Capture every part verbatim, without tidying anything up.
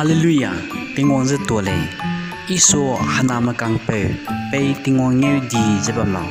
Hallelujah, Tingwang ze tuâ lei. Isu hena mekangpeu, pei Tingwang ngeu di ze bam lau.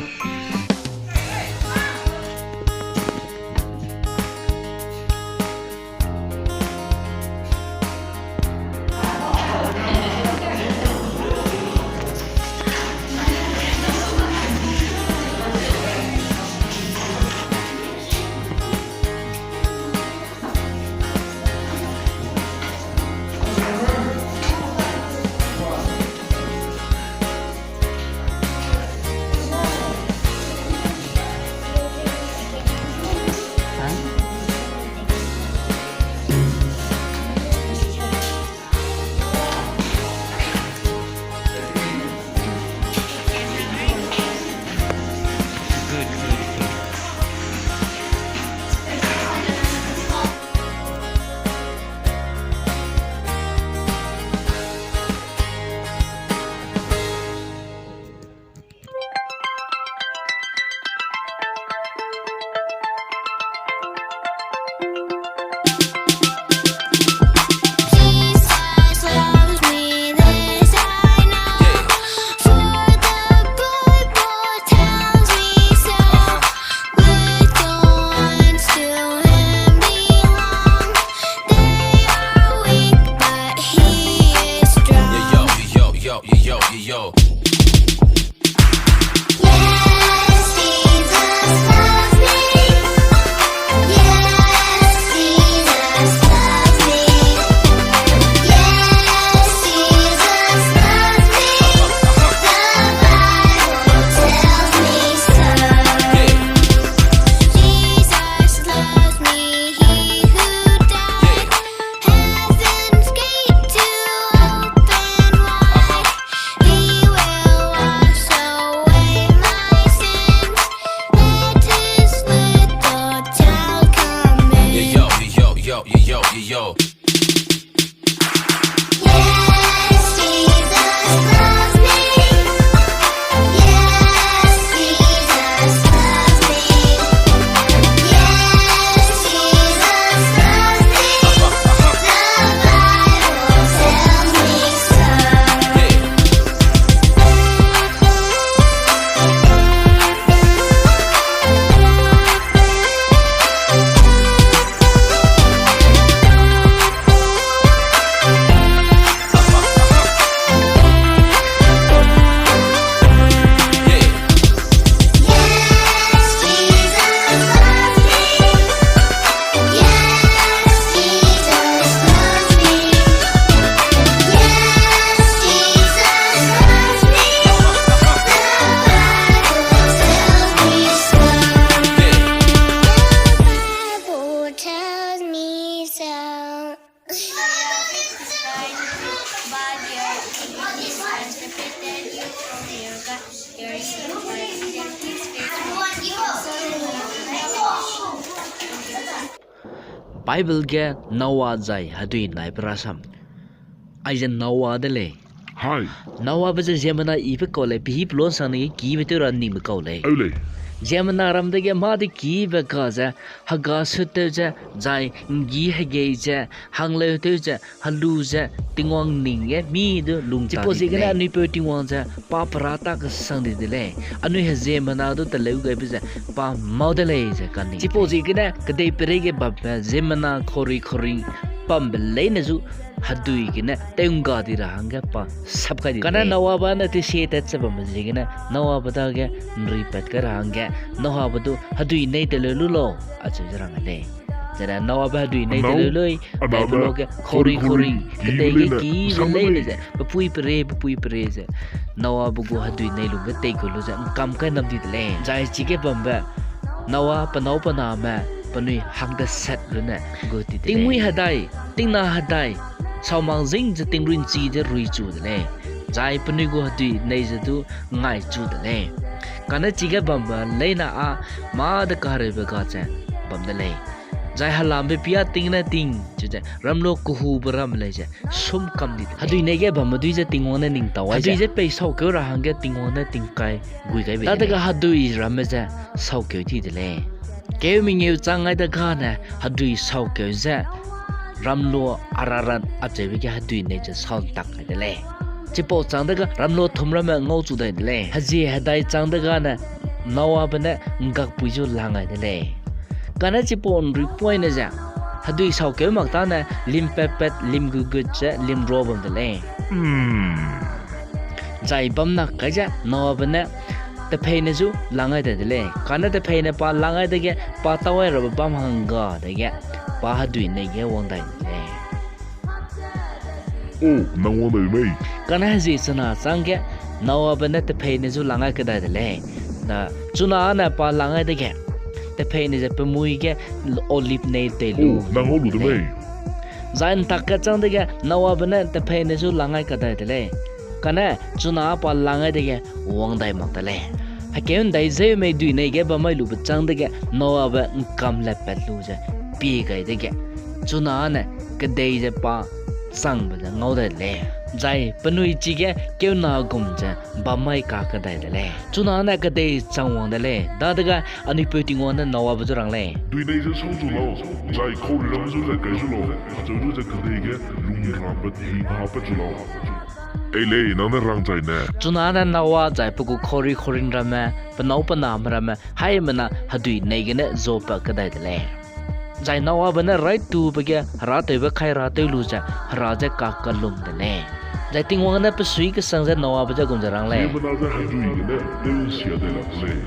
Bible ge Noa zai hedui nai pe rasam. Aize Noa de lei. Noabe ze ziemmena yibe kau lei, pehî pelon sang ne ge kibe tew ra ningbe kau lei. Ziemmena ram dege mâ de kibe ga ze, hega sut tew ze, zai ’nggî hegei ze, hangleu tew ze, helu ze, Tingwang ning ge mi du lung ta di de lei. Chipau ziegene anui peu Tingwang ze pa pera ta kesang di de lei. Anui heziemmena du teleu gaibe ze pa mau de lei ze kani. Chipau ziegene kedei peireige bambe ziemmena khauring khauring bambe leine zu hedui gene tew ’ngga di ra hangge pa sap kai di de lei. Kane Noabe ne tesie tat ze bambe ziegene Noabe dage ’nripat kai ra hangge Noabe du hedui nei teleu lu lau, acheu ze rang lei. Zene Noabe hedui nei teleu lui, daibe luage khauring khauring, kedei ge kibe leine ze, pepui pere, pepui pere ze, Noabe gu hedui nei lungge tei gu lu ze ’ngkam kai nam di de lei. Zai chige bambe Noa pe nâu pe name penui hangdeset lu ne gu ti de lei. Tingmuî hedai, tingna hedai, saumang zing ze tingrun chi ze ruichu de lei. Zai penui gu hedui nei ze du ngaichu de lei. Kane chige bambe leine â mâ de kahereube ga ze bam de lei. Zai helambe pia ting ne ting, chize ramlo kehube ramme lei ze sum kam di de lei. Hedui nei ge bamme dui ze Tingwang ne ning tau ai ze, hedui ze pei saukeu ra hangge Tingwang ne tingkai gui gai bei. Dadege hedui ramme ze saukeu ti de lei. Keu mengeu chang ai degane hedui saukeu ze ramlo Ararat acheube ge hedui nei ze sau ’ntak kai de lei. Chipau châng dege ramlo thum ramme ngau chu dai de lei. Hezie hedai châng degene Noabe ne ’nggakpui zu lang gai de lei. Kane chipau ’nruipoine ze hedui saukeu mak tâne lim pat-pat, lim gut-gut ze lim rua bam de lei. Zai bam nak kai ze Noabe ne tepheine zu lang gai dai de lei. Kane tepheine pa lang gai dege pa tâu gai rabe bâm hangga dege pa hedui nei ge wang dai de lei. O, nang wang dai mei? Kane hezie chuna chângge Noabe ne tepheine zu lang gai kedai de lei. Na, chuna ne pa lang gai dege tepheine ze pemui ge olive nei tei lu, nang ngau lu de mei? Zai ’ntak kechâng dege Noabe ne tepheine zu lang gai kedai de lei. Kane chuna pa lang gai dege wang dai mak de lei. Hekeu ’ndai zeu mei dui nei ge bam mai lube châng dege Noabe ’ngkam le pat lu ze pie gai dege chuna ne kedei ze pa changbe ze ngau dai de lei. Zai penui chige keuna gum ze bam mai ka kedai de lei. Chuna ne kedei chang wang de lei. Dadege anui peu Tingwang ne Noabe zu rang lei, dui nei ze sau zu lau, zai kauri ramme zu ze kai zu lau, acheu du ze kedei ge lung rabe hingha pat zu lau. Ei lei, nang ne rang zai ne. Chuna ne Noa zai pe gu kauri kaurin ramme, pe nâu pe name ramme haimena hedui nei gene zuapat kedai de lei. Zai Noabe ne raitube ge herâtewbe kai ra tew lu ze hera je kakellum de lei. Zai Tingwang ne pe sui kesang ze Noabe je gum ze rang lei, ziemmena ze hedui gene tew'nsia dai lak lei,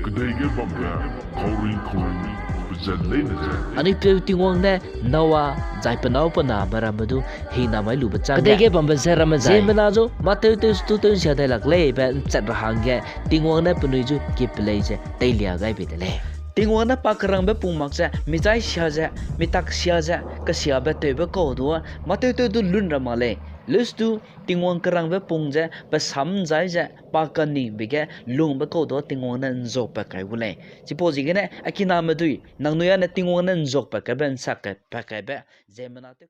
kedei ge bambe kauri kaurin pezat leine ze. Anui peu Tingwang ne Noa zai pe nâu pe name ramme du hingna mai lube châng kedei ge bambe ze ramme zai ziemmena zu mâ tew tew stu tew'nsia dai lak lei be ’nchat ra hangge Tingwang ne penui zu kip lei ze teilia gai bei de lei. Tingwang ne pa kerangbe pung mak ze, mi zai sia ze, mi tak sia ze, kesiabe tewbe kau du, mâ tew tew du lun ra mak lei. Lestu Tingwang kerangbe pung ze, pe sam zai ze, pa kaningbe ge lungbe kau du Tingwang ne ’nzuapat kai gu lei. Chipau ziegene, a kiname dui, nangnui â ne Tingwang ne ’nzuapat kaibe, ’nsak kaipat kaibe, ziemmena tew